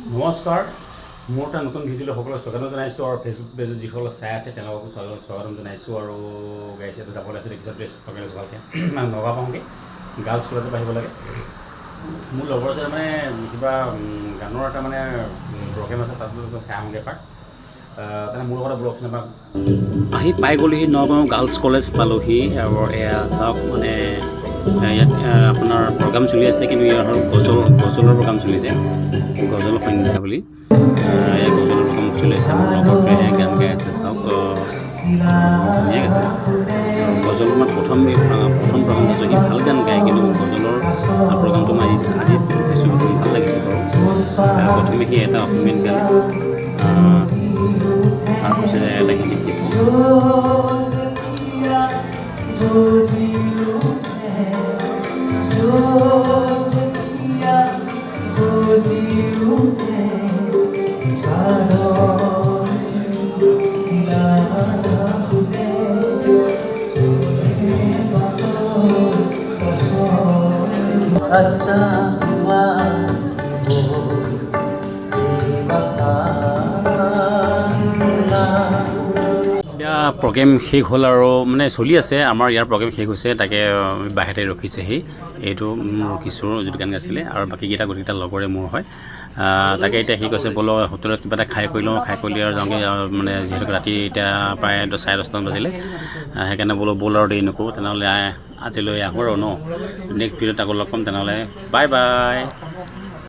নমস্কাৰ, মোৰ এটা নতুন ভিডিঅ'লৈ সকলোকে স্বাগতম জনাইছোঁ আৰু ফেচবুক পেজত যিসকলে চাই আছে, তেওঁলোককো স্বাগতম স্বাগতম জনাইছোঁ। আৰু গাইছে, এতিয়া যাব ওলাইছোঁ। দেখিছোঁ, ড্ৰেছ লগাই লৈছোঁ ভালকৈ। মানে নগাঁও পাওঁগৈ, গাৰ্লছ কলেজৰ পৰা আহিব লাগে। মোৰ লগৰ আছে, মানে কিবা গানৰ এটা মানে প্ৰগ্ৰেম আছে, তাত বোলো চাই আহোঁগৈ এপাক। তেনে মোৰ লগতে বলকচোন এপাক। আহি পাই গ'লোহি, নগাঁও গাৰ্লছ কলেজ পালোহি। আৰু এয়া চাওক, মানে ইয়াত আপোনাৰ প্ৰগ্ৰাম চলি আছে। কিন্তু ইয়াৰ হ'ল গজল, গজলৰ প্ৰগ্ৰাম চলিছে, গজল সন্ধ্যা বুলি। ইয়াত গজলৰ প্ৰগ্ৰাম চলি আছে। মোৰ লগৰটোৱে গান গাই আছে, চাওক। ধুনীয়া গাইছে। আৰু গজল মই প্ৰথম প্ৰথম প্ৰগ্ৰাম চাইছোঁ। সি ভাল গান গায়, কিন্তু গজলৰ প্ৰগ্ৰামটো মই আজি আজি চাইছোঁ প্ৰথম। ভাল লাগিছে বাৰু। প্ৰথমে সি এটা অসমীয়াত গালে, তাৰপিছতে এটা হিন্দীত গাইছে। अच्छा हुआ कि वो बेवफा निकला। এতিয়া প্ৰগ্ৰেম শেষ হ'ল আৰু মানে চলি আছে। আমাৰ ইয়াৰ প্ৰগ্ৰেম শেষ হৈছে, তাকে বাহিৰতে ৰখিছে সি। এইটো ৰখিছোঁ, যিটো গান গাইছিলে, আৰু বাকীকেইটা গোটেইকেইটা লগৰে মোৰ হয়। তাকে এতিয়া সি কৈছে, ব'লো হোটেলত কিবা এটা খাই কৰি লওঁ, খাই কৰি আৰু যাওঁগৈ। আৰু মানে যিহেতুকে ৰাতি এতিয়া প্ৰায় 10:30মান বাজিলে, সেইকাৰণে বোলো ব'ল আৰু দেৰি নকৰোঁ। তেনেহ'লে আজিলৈ আহোঁ আৰু ন, নেক্সট ভিডিঅ'ত আকৌ লগ পাম। তেনেহ'লে বাই বাই।